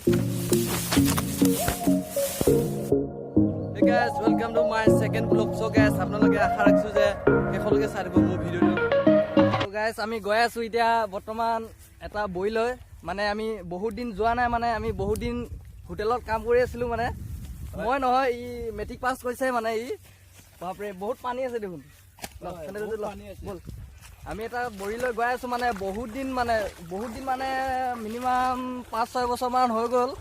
Hey guys, welcome to my second vlog. So guys, আপোনালোকে আশা ৰাখিছোঁ যে শেষলৈকে চাই দিব মোৰ ভিডিঅ'টো। তো গাইজ, আমি গৈ আছোঁ এতিয়া বৰ্তমান এটা বৈ লৈ। মানে আমি বহুত দিন যোৱা নাই, মানে আমি বহুত দিন হোটেলত কাম কৰি আছিলোঁ। মানে মই নহয়, ই মেট্ৰিক পাছ কৰিছে। মানে ই, বাপৰে, বহুত পানী আছে দেখোন। ল, চেন্দেলযোৰ ল, ব'ল। আমি এটা বৰিলৈ গৈ আছোঁ। মানে বহুত দিন, মানে বহুত দিন, মানে মিনিমাম 5-6 বছৰমান হৈ গ'ল,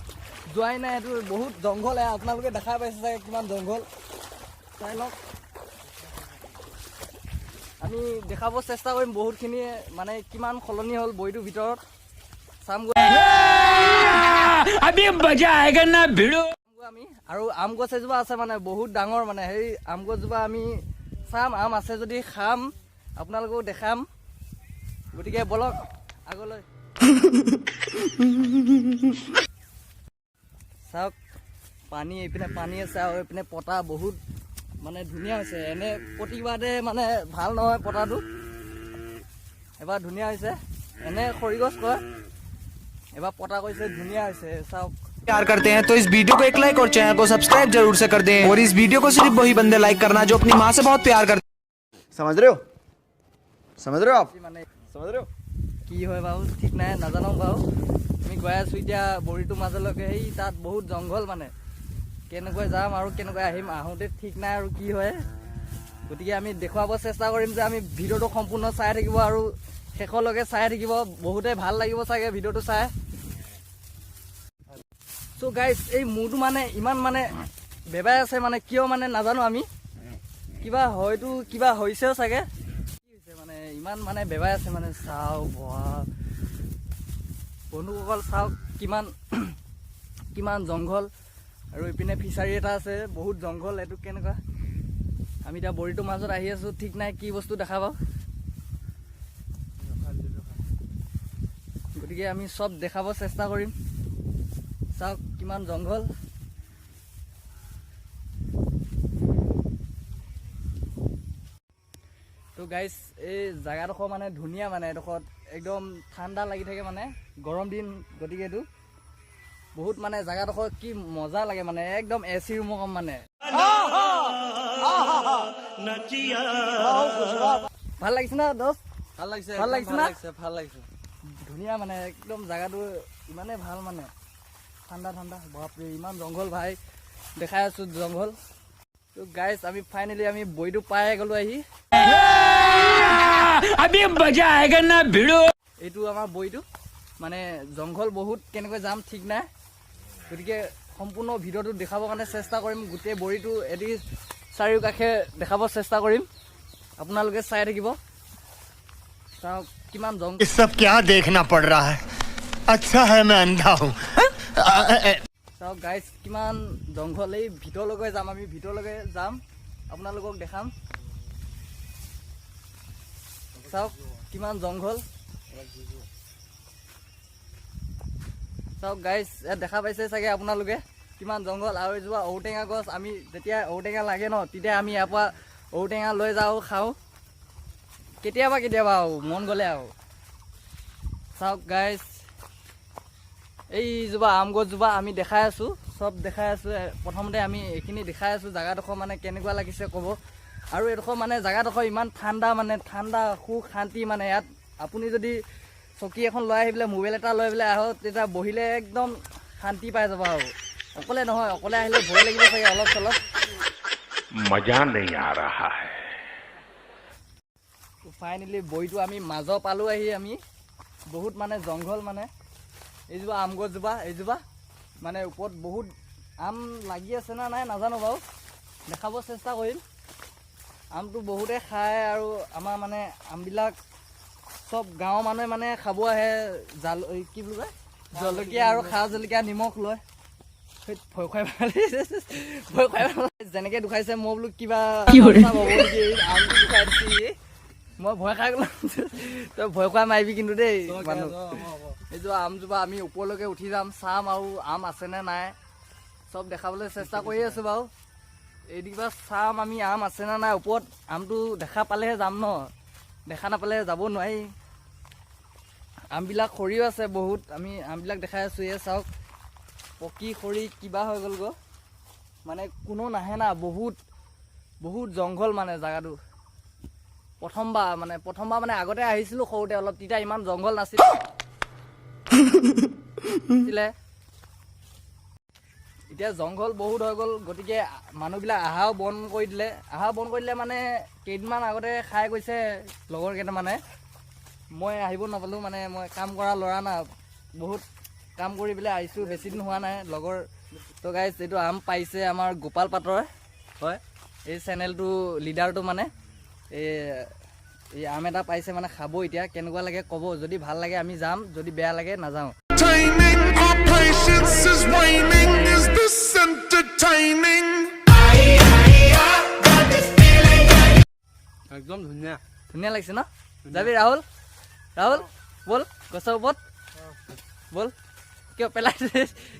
যোৱাই নাই। এইটো বহুত জংঘল, এয়া আপোনালোকে দেখাই পাইছে চাগে কিমান জংঘল। চাই লওক। আমি দেখাব চেষ্টা কৰিম বহুতখিনি, মানে কিমান সলনি হ'ল বৰিটোৰ ভিতৰত চামগৈ। अभी मजा आएगा ना भिड़ू। আমি আৰু আম গছ এজোপা আছে, মানে বহুত ডাঙৰ। মানে সেই আম গছজোপা আমি চাম, আম আছে যদি খাম, আপোনালোকেও দেখাম। গতিকে বলক আগলৈ। চাওক, পানী, এইপিনে পানী আছে আৰু এইপিনে পতা বহুত মানে ধুনীয়া হৈছে। এনে প্ৰতিবাৰে মানে ভাল নহয় পতাটো, এবাৰ ধুনীয়া হৈছে। এনে খৰি গছ কয়, এবাৰ পতা কৰিছে, ধুনীয়া হৈছে, চাওক। प्यार करते हैं तो इस वीडियो को एक लाइक और चैनल को सब्सक्राइब जरूर से कर दें और इस वीडियो को सिर्फ वही बंदे लाइक करना जो अपनी माँ से बहुत प्यार करते समझ रहे हो? समझ रहे हो आप? মানে समझ रहे हो? কি হয় বাৰু ঠিক নাই, নাজানো বাৰু। আমি গৈ আছোঁ এতিয়া বৰিটোৰ মাজলৈকে। সেই তাত বহুত জংঘল, মানে কেনেকৈ যাম আৰু কেনেকৈ আহিম আহোঁতে ঠিক নাই আৰু কি হয়। গতিকে আমি দেখুৱাব চেষ্টা কৰিম যে আমি ভিডিঅ'টো সম্পূৰ্ণ চাই থাকিব আৰু শেষলৈকে চাই থাকিব, বহুতে ভাল লাগিব চাগে ভিডিঅ'টো চাই। চ' গাইজ, এই মূৰটো মানে ইমান মানে বেবাই আছে, মানে কিয় মানে নাজানো আমি। কিবা হয়তো কিবা হৈছেও চাগে। কি হৈছে, মানে ইমান মানে বেবাই আছে মানে। চাওক বা বন্ধুসকল, চাওক কিমান কিমান জংঘল আৰু ইপিনে ফিচাৰী এটা আছে। বহুত জংঘল এইটো। কেনেকুৱা আমি এতিয়া বৰিটোৰ মাজত আহি আছো, ঠিক নাই কি বস্তু দেখা পাওঁ। গতিকে আমি চব দেখাব চেষ্টা কৰিম। চাওক কিমান জংঘল। তো গাইজ, এই জেগাডোখৰ মানে ধুনীয়া, মানে এডোখৰত একদম ঠাণ্ডা লাগি থাকে, মানে গৰম দিন। গতিকে এইটো বহুত মানে জেগাডোখৰ কি মজা লাগে, মানে একদম এ চি ৰুমৰ কম মানে। ভাল লাগিছে না দোস্ত? ভাল লাগিছে। ভাল লাগিছে না? লাগিছে, ভাল লাগিছে। ধুনীয়া, মানে একদম জেগাটো ইমানেই ভাল, মানে ঠাণ্ডা ঠাণ্ডা। বাপৰে, ইমান জংঘল ভাই, দেখাই আছো জংঘল। তো গাইজ, আমি ফাইনেলি আমি বৰিটো পাই গ'লো আহি। अभी मजा आएगा ना भिड़ू। এইটো আমাৰ বৰিটো, মানে জংঘল বহুত, কেনেকৈ যাম ঠিক নাই। গতিকে সম্পূৰ্ণ ভিডিঅ'টো দেখাবৰ কাৰণে চেষ্টা কৰিম। গোটেই বৰিটো এটি চাৰিওকাষে দেখাব চেষ্টা কৰিম, আপোনালোকে চাই থাকিব। চাওক কিমান জং ये सब क्या देखना पड़ रहा है? अच्छा है मैं अंधा हूँ। চাওক গাইজ, কিমান জংঘল। এই ভিতৰলৈকে যাম আমি, ভিতৰলৈকে যাম, আপোনালোকক দেখাম। চাওক কিমান জংঘল। চাওক গাইজ, ইয়াত দেখা পাইছে চাগে আপোনালোকে কিমান জংঘল। আৰু এজোপা ঔটেঙা গছ। আমি যেতিয়া ঔটেঙা লাগে ন, তেতিয়া আমি ইয়াৰ পৰা ঔটেঙা লৈ যাওঁ, খাওঁ কেতিয়াবা কেতিয়াবা আৰু মন গ'লে আৰু। চাওক গাইজ, এইজোপা আম গছজোপা আমি দেখাই আছোঁ, চব দেখাই আছোঁ। প্ৰথমতে আমি এইখিনি দেখাই আছোঁ। জেগাডোখৰ মানে কেনেকুৱা লাগিছে ক'ব। আৰু এইডোখৰ মানে জেগাডোখৰ ইমান ঠাণ্ডা, মানে ঠাণ্ডা, সুখ শান্তি। মানে ইয়াত আপুনি যদি চকী এখন লৈ আহি পেলাই, মোবাইল এটা লৈ পেলাই আহক, তেতিয়া বহিলে একদম শান্তি পাই যাব। আৰু অকলে নহয়, অকলে আহিলে ভয় লাগিব চাগে অলপ চলপ। मजा नहीं आ रहा है। ফাইনেলি বৰিটো আমি মাজৰ পালোঁ আহি। আমি বহুত মানে জংঘল, মানে এইজোপা আম গছজোপা, এইজোপা মানে ওপৰত বহুত আম লাগি আছে নে নাই নাজানো বাৰু, দেখাব চেষ্টা কৰিম। আমটো বহুতে খায় আৰু আমাৰ মানে আমবিলাক চব গাঁৱৰ মানুহে মানে খাব আহে। জাল, এই কি বুলি কয়, জলকীয়া আৰু খা জলকীয়া নিমখ লয়। ধেইত, ভয় খুৱাই পেলালে, ভয় খুৱাই পেলালে। যেনেকে দুখাইছে, মই বোলো কিবা সাপ চাপ হ'ব নেকি, এই আমটো দুখাই দিছে ই। মই ভয় খাই গ'লো। তই ভয় খুৱাই মাৰিবি কিন্তু দেই মানুহ। এইজোপা আমজোপা আমি ওপৰলৈকে উঠি যাম, চাম আৰু আম আছেনে নাই, চব দেখাবলৈ চেষ্টা কৰি আছো বাৰু। এইদিবা চাম আমি আম আছেনে নাই ওপৰত। আমটো দেখা পালেহে যাম ন, দেখা নাপালে যাব নোৱাৰি। আমবিলাক সৰিও আছে বহুত। আমি আমবিলাক দেখাই আছোঁ, এয়া চাওক। পকি সৰি কিবা হৈ গ'লগৈ। মানে কোনো নাহে না, বহুত বহুত জংঘল মানে জেগাটো। প্ৰথমবাৰ মানে আগতে আহিছিলোঁ সৰুতে অলপ, তেতিয়া ইমান জংঘল নাছিলে। এতিয়া জংঘল বহুত হৈ গ'ল, গতিকে মানুহবিলাক অহাও বন্ধ কৰি দিলে। অহা বন্ধ কৰি দিলে মানে কেইদিনমান আগতে খাই গৈছে লগৰ কেইটামানে। মই আহিব নাপালোঁ, মানে মই কাম কৰা ল'ৰা না, বহুত কাম কৰি পেলাই আহিছোঁ, বেছি দিন হোৱা নাই লগৰ। তো গাইজ, এইটো আম পাইছে আমাৰ গোপাল পাটৰ হয়, এই চেনেলটো লিডাৰটো। মানে এই এই আম এটা পাইছে, মানে খাব এতিয়া। কেনেকুৱা লাগে ক'ব, যদি ভাল লাগে আমি যাম, যদি বেয়া লাগে নাযাওঁ। Entertaining, our patience is waning. Is this entertaining? একদম ধুনীয়া। ধুনীয়া লাগিছে ন? যাবি ৰাহুল? ৰাহুল, ব'ল গছৰ ওপৰত ব'ল। কিয় পেলাই,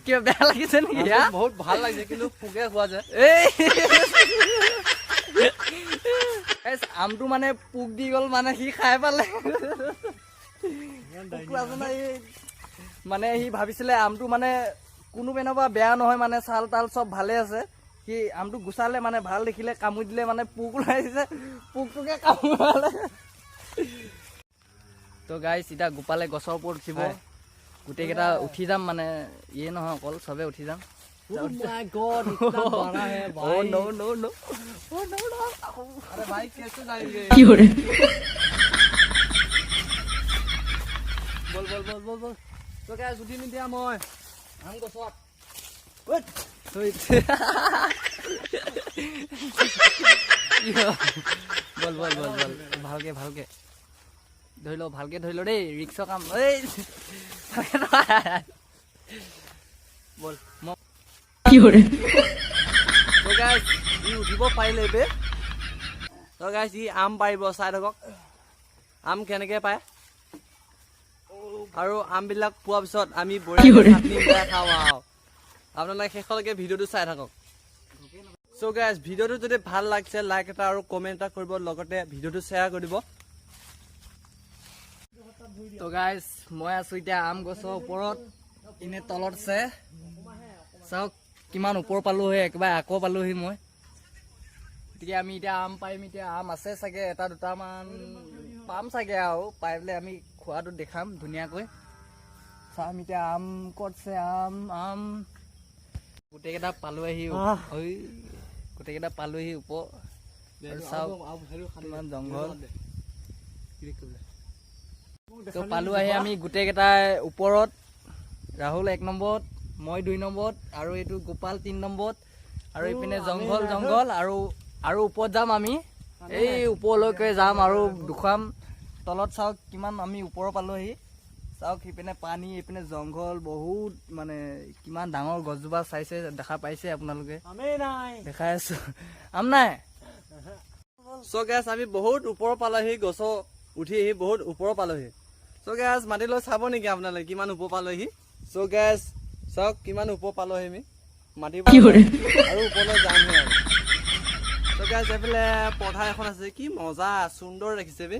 কিয় বেয়া লাগিছে নেকি, হা? বহুত ভাল লাগিছে, কিন্তু পোকে খোৱা যায়। এই Guys, আমটো মানে পোক দি গ'ল, মানে সি খাই পালে পোকটো আছে ন, এই মানে সি ভাবিছিলে আমটো মানে কোনো পিনৰ পৰা বেয়া নহয়, মানে ছাল তাল চব ভালে আছে। সি আমটো গুচালে, মানে ভাল দেখিলে, কামুৰি দিলে, মানে পোক ওলাইছে, পোকটোকে কামুৰালে। তো গাইছ, এতিয়া গোপালে গছৰ ওপৰত উঠিব। গোটেইকেইটা উঠি যাম, মানে ইয়ে নহয় অকল, চবে উঠি যাম। Oh my God, इतना बड़ा है भाई। Oh no no no. Oh no no. अरे भाई, कैसे जाएंगे? বল বল বল বল বল। তো গাইছ, উঠিম এতিয়া মই আম গছত। বল বল বল বল, ভালকে ভালকে ধৰি ল, ভালকে ধৰি ল দেই, ৰিক্সৰ কাম। এই ভালকে ধৰ। বল মই। তো গাইছ, ই উঠিব পাৰিলে বে। তো গাইছ, ই আম পাৰিব, চাই থাকক আম কেনেকে পায়। আৰু আমবিলাক পোৱাৰ পিছত আমি বঢ়িয়াকৈ চাটনি বনাই খাওঁ আৰু আপোনালোকে শেষলৈকে ভিডিঅ'টো চাই থাকক। চ' গাইজ, ভিডিঅ'টো যদি ভাল লাগিছে লাইক এটা আৰু কমেণ্ট এটা কৰিব, লগতে ভিডিঅ'টো শ্বেয়াৰ কৰি দিব। তো গাইজ, মই আছো এতিয়া আম গছৰ ওপৰত, এনে তলত আছে। চাওক কিমান ওপৰ পালোহি, একেবাৰে আকৌ পালোহি মই। গতিকে আমি এতিয়া আম পাৰিম। এতিয়া আম আছে চাগে, এটা দুটামান পাম চাগে, আৰু পাই পেলাই আমি খোৱাটো দেখাম ধুনীয়াকৈ। চাম এতিয়া আম ক'ত আছে। আম আম গোটেইকেইটা পালো আহি, ঐ গোটেইকেইটা পালোহি ওপৰ। আৰু চাওক কিমান জংঘল। তো পালো আহি আমি গোটেইকেইটাই ওপৰত। ৰাহুল এক নম্বৰত, মই দুই নম্বৰত আৰু এইটো গোপাল তিনি নম্বৰত। আৰু এইপিনে জংঘল জংঘল। আৰু আৰু ওপৰত যাম আমি, এই ওপৰলৈকে যাম আৰু দেখুৱাম। তলত চাওক কিমান আমি ওপৰ পালোহি। চাওক সিপিনে পানী, এইপিনে জংঘল বহুত, মানে কিমান ডাঙৰ গছজোপা চাইছে, দেখা পাইছে আপোনালোকে? দেখাই আছো। আম নাই। চ' গাইজ, আমি বহুত ওপৰ পালোহি, গছৰ উঠি আহি বহুত ওপৰ পালোহি। চ' গাইজ, মাটিলৈ চাব নেকি আপোনালোকে কিমান ওপৰ পালোহি? চ' গাইজ, চাওক কিমান ওপৰ পালোহি আমি মাটিৰ পৰা, আৰু ওপৰলৈ যামহে আৰু। চ' গাইজ, এইফালে পথাৰ এখন আছে, কি মজা সুন্দৰ দেখিছে বে।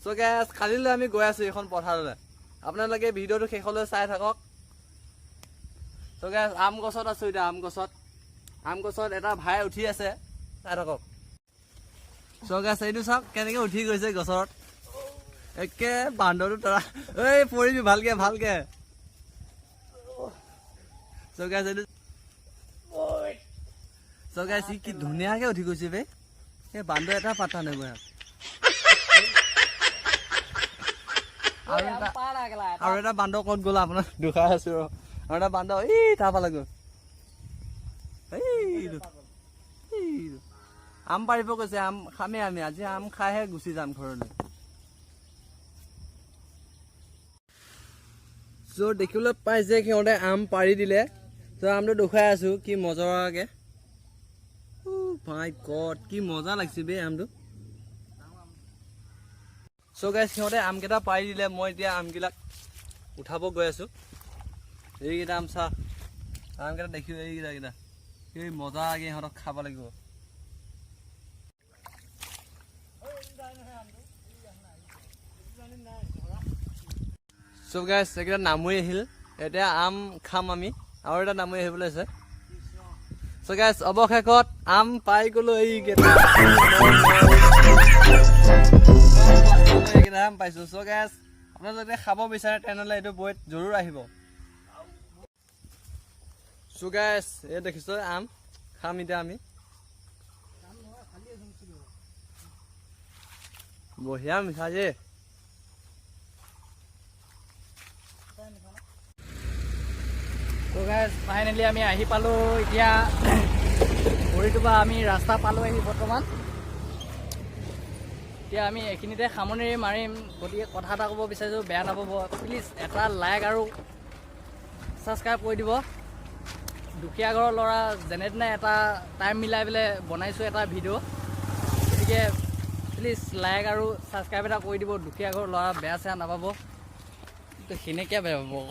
চ' গাইজ, কালিলৈ আমি গৈ আছো এইখন পথাৰলৈ, আপোনালোকে ভিডিঅ'টো শেষলৈ চাই থাকক। চ' গাইজ, আম গছত আছো এতিয়া, আম গছত। আম গছত এটা ভাই উঠি আছে, চাই থাকক। চ' গাইজ, এইটো চাওক কেনেকে উঠি গৈছে গছত, একে বান্দৰটো তৰা। এই পৰিবি, ভালকে ভালকে। চ' গাইজ, এইটো চ' গাইজ, ই কি ধুনীয়াকে উঠি গৈছে বে। এই বান্দৰ এটা পাতা নাই ইয়াত। আৰু এটা বান্দৰ ক'ত গ'ল আপোনাৰ দুখাই আছো ৰ। আৰু এটা বান্দৰ এই তাৰ পালে গ'ল। এইটো এইটো আম পাৰিব কৈছে, আম খামেই আমি আজি, আম খাইহে গুচি যাম ঘৰলৈ। চ' দেখিবলৈ পাইছে, সিহঁতে আম পাৰি দিলে। চ' আমটো দেখুৱাই আছো কি মজাকে। মাই গড, কি মজা লাগিছে বে আমটো। চ' গাইজ, সিহঁতে আমকেইটা পাৰি দিলে, মই এতিয়া আমবিলাক উঠাব গৈ আছো। এইকেইটা আম চা, আমকেইটা দেখিব, এইকেইটা কেইটা এই মজাকে ইহঁতক খাব লাগিব। চ' গাইজ, এইকেইটা নামৰি আহিল, এতিয়া আম খাম আমি। আৰু এটা নামি আহিবলৈ আছে। চ' গাইজ, অৱশেষত আম পাই গ'লো। এইকেইটা এইকেইটা আম পাইছোঁ। চ' গাইজ, আপোনালোকে যদি খাব বিচাৰে, তেনেহ'লে এইটো বৈত জৰুৰ আহিব। চ' গাইজ, এই দেখিছোঁ, আম খাম এতিয়া আমি। বঢ়িয়া মিঠা যে। ত' গাইজ, ফাইনেলি আমি আহি পালোঁ। এতিয়া ভৰিটোৰ পৰা আমি ৰাস্তা পালোঁ আহি বৰ্তমান। এতিয়া আমি এইখিনিতে সামৰণি মাৰিম। গতিকে কথা এটা ক'ব বিচাৰিছোঁ, বেয়া নাপাব প্লিজ, এটা লাইক আৰু ছাবস্ক্ৰাইব কৰি দিব। দুখীয়া ঘৰৰ ল'ৰা, যেনে তেনে এটা টাইম মিলাই পেলাই বনাইছোঁ এটা ভিডিঅ'। গতিকে প্লিজ লাইক আৰু ছাবস্ক্ৰাইব এটা কৰি দিব। দুখীয়া ঘৰৰ ল'ৰা, বেয়া চেয়া নাপাব। তো সেনেকৈ বেয়া পাব।